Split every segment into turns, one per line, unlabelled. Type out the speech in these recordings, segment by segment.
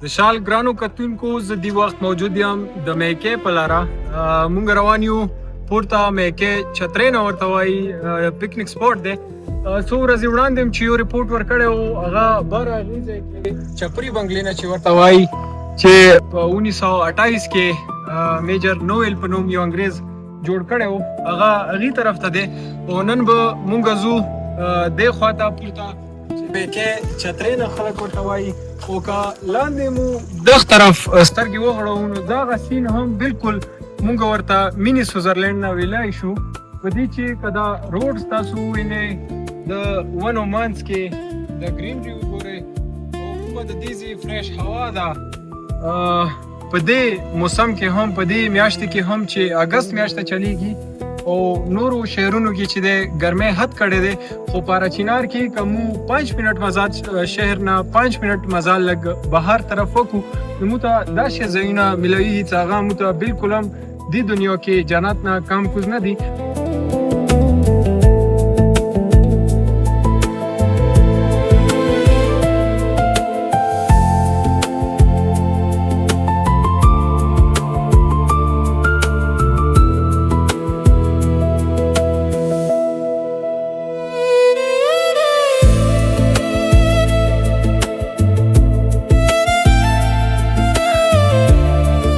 د شال ګرانو کتونکو، زه دی وخت موجود یم د میکې په لاره. مونږ روان یو پورته، میکې چترې نه ورته وایي، پکنیک سپاټ دی. څو ورځې وړاندې هم چې یو رپورټ ورکړی و، هغه بر هغې ځای کې چپري بنګلې نه چې ورته وایي، چې په 1928 کې میجر نویل په نوم یو انګریز جوړ کړی و، هغه هغې طرف ته دی. او نن به مونږ ځو دې خواته پورته چې میکې چترې نه خلک ورته وایي. او که لاندې مو دغه طرف سترګې وغړوو، نو دغه scene هم بالکل مونږ ورته میني سویزرلینډ نه ویلای شو، په دې چې که دا road تاسو ووینئ، د ونو منځ کې د greenery وګورئ او کومه د دې ځای fresh هوا ده، په دې موسم کې هم، په دې میاشت کې هم چې اګست میاشت چلیږي او نورو شهرونو کې چې د ګرمۍ حد کړی دی، خو پاراچینار کې که مو 5 منټ مزال، شهر نه 5 منټ مزال لږ بهر طرف وکړو، نو مو ته داسې ځایونه ملوي چې هغه مو ته بالکل هم دې دنیا کې جنت نه کم کوز نه دي.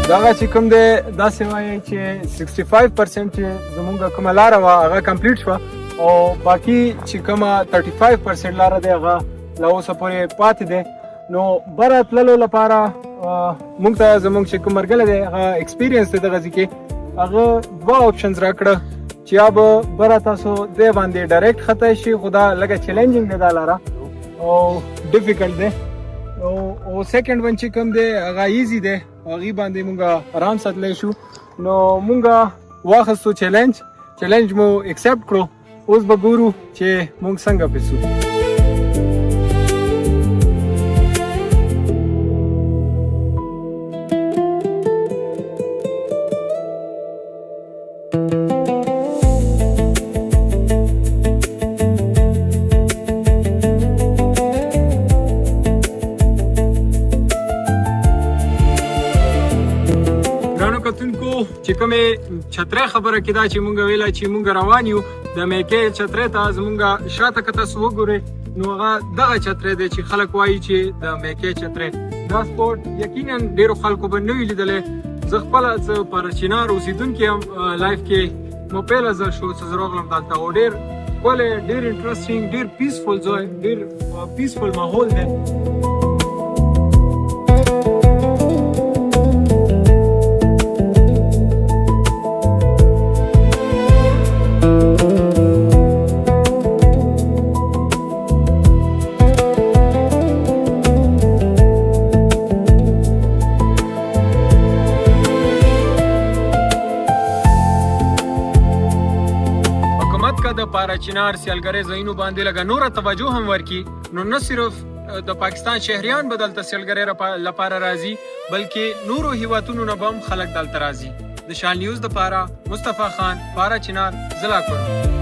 دغه چې کوم دی، داسې وایي چې 65% چې زمونږ کومه لاره وه، هغه complete شوه او باقي چې کومه 35% لاره دی، هغه لا اوسه پورې پاتې دی. نو بره تللو لپاره مونږ ته زمونږ چې کوم مرګلی دی، هغه experience دی دغه ځای کې، هغه دوه options راکړه چې یا به بره تاسو دې باندې direct خطای شي، خو دا لږه challenging دی دا لاره او difficult دی، او second one چې کوم دی، هغه easy دی، هغې باندې مونږ آرام ساتلی شو. نو مونږ واخستو challenge، challenge مو accept کړو. اوس به ګورو چې مونږ څنګه پیسو. ګرانو کتونکو، چې کومې چترې خبره کېده چې مونږ ویله چې مونږ روان یو د میکې چترې ته، زمونږ شاته که تاسو وګورئ، نو هغه دغه چترې دی چې خلک وایي چې د میکې چترې. دا spot یقینا ډیرو خلکو به نه وي لیدلی. زه خپله څه پاراچینار اوسېدونکی یم، life کې مو پهله ځل شو چې زه راغلم دلته، او ډېر ښکلی، ډېر interesting، ډېر peaceful ځای، ډېر peaceful ماحول دی. حکومت که د پاراچینار سیلګرۍ ځایونو باندې لږه نوره توجه هم ورکړي، نو نه صرف د پاکستان شهریان به دلته سیلګرۍ لپاره راځي، بلکې نورو هیوادونو نه به هم خلک دلته راځي. د شال نیوز دپاره مصطفی خان، پاراچینار، ضلع کرم.